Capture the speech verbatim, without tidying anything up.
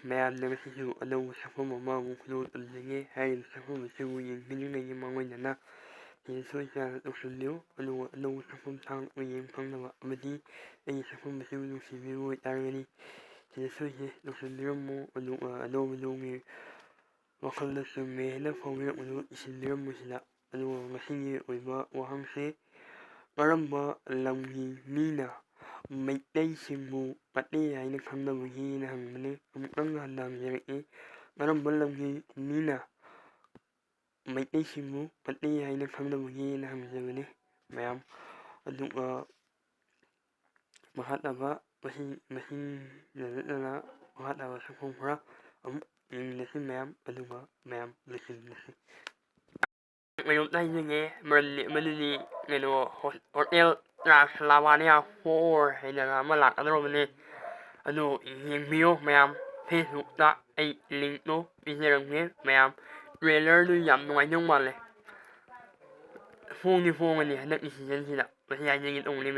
ꯃꯌꯥꯝꯗ ꯉꯁꯤꯁꯨ ꯑꯅꯧꯕ ꯁꯛꯐꯝ ꯑꯃ ꯑꯃꯨꯛ ꯍꯨꯟꯗꯣꯛꯂꯝꯖꯒꯦ꯫ ꯍꯥꯏꯔꯤꯕ ꯁꯛꯐꯝ ꯑꯁꯤꯕꯨ ꯌꯦꯡꯕꯤꯗ꯭ꯔꯤꯉꯩꯒꯤ ꯃꯥꯡꯑꯣꯏꯅꯅ ꯁꯤꯗ ꯁꯣꯏꯗꯅ ꯇꯧꯁꯤꯟꯕꯤꯌꯨ꯫ ꯑꯗꯨꯒ ꯑꯅꯧꯕ ꯁꯛꯐꯝ ꯊꯥꯡ ꯌꯦꯡꯕ ꯐꯪꯅꯕ ꯑꯃꯗꯤ ꯑꯩꯒꯤ ꯁꯛꯐꯝ ꯑꯁꯤꯕꯨ ꯅꯨꯡꯁꯤꯕꯤꯕ ꯑꯣꯏꯇꯥꯔꯒꯗꯤ ꯁꯤꯗ ꯁꯣꯏꯗꯅ ꯇꯧꯁꯤꯟꯕꯤꯔꯝꯃꯨ꯫ ꯑꯗꯨꯒ ꯑꯅꯧꯕ ꯅꯣꯡꯒꯤ ꯋꯥꯈꯜꯗ ꯆꯨꯝꯃꯦ ꯍꯥꯏꯅ ꯐꯥꯎꯕꯤꯔꯛꯄꯗꯨ ꯏꯁꯤꯟꯕꯤꯔꯝꯃꯨ ꯁꯤꯗ꯫ ꯑꯗꯨꯒ ꯉꯁꯤꯒꯤ ꯑꯣꯏꯕ ꯋꯥꯍꯪꯁꯤ, ꯀꯔꯝꯕ ꯂꯝꯒꯤ ꯃꯤꯅ ꯃꯩꯇꯩꯁꯤꯡꯕꯨ ꯄꯠꯂꯤ ꯍꯥꯏꯅ ꯈꯪꯅꯕꯒꯦꯅ ꯍꯪꯕꯅꯤ꯫ ꯑꯃꯨꯛꯇꯪ ꯍꯟꯅ ꯍꯪꯖꯔꯛꯏ, ꯀꯔꯝꯕ ꯂꯝꯒꯤ ꯃꯤꯅ ꯃꯩꯇꯩꯁꯤꯡꯕꯨ ꯄꯠꯂꯤ ꯍꯥꯏꯅ ꯈꯪꯅꯕꯒꯦꯅ ꯍꯪꯖꯕꯅꯤ ꯃꯌꯥꯝ꯫ ꯑꯗꯨꯒ ꯃꯈꯥ ꯇꯥꯕ ꯃꯁꯤ, ꯃꯁꯤꯅ ꯅꯠꯇꯅ ꯃꯈꯥ ꯇꯥꯕ ꯁꯛꯐꯝ ꯈꯔ ꯑꯃꯨꯛ ꯌꯦꯡꯃꯤꯟꯅꯁꯤ ꯃꯌꯥꯝ, ꯑꯗꯨꯒ ꯃꯌꯥꯝ ꯂꯣꯏꯁꯤꯟꯃꯤꯟꯅꯁꯤ꯫ ꯀꯩꯅꯣꯝꯇ ꯍꯥꯏꯖꯒꯦ, ꯃꯔꯝꯗꯤ ꯃꯗꯨꯗꯤ ꯀꯩꯅꯣ, ꯍꯣ-, ꯍꯣꯇꯦꯜ ꯇ꯭ꯔꯥꯟꯁ ꯂꯥꯕꯥꯅꯤꯌꯥ ꯐꯣꯔ ꯍꯥꯏꯗꯅ ꯑꯃ ꯂꯥꯛꯀꯗꯧꯔꯕꯅꯤ꯫ ꯑꯗꯨ ꯌꯦꯡꯕꯤꯌꯣ ꯃꯌꯥꯝ, Facebook-ꯇ ꯑꯩ link-ꯇꯣ ꯄꯤꯖꯔꯝꯒꯦ ꯃꯌꯥꯝ꯫ Trailer-ꯗꯨ ꯌꯥꯝ ꯅꯨꯡꯉꯥꯏꯗꯧ ꯃꯥꯜꯂꯦ꯫ ꯐꯣꯡꯗꯤ ꯐꯣꯡꯒꯅꯤ ꯍꯟꯗꯛꯀꯤ season-ꯁꯤꯗ, ꯃꯁꯤ ꯍꯥꯏꯖꯒꯦ ꯇꯧꯕꯅꯤ ꯃꯌꯥꯝ꯫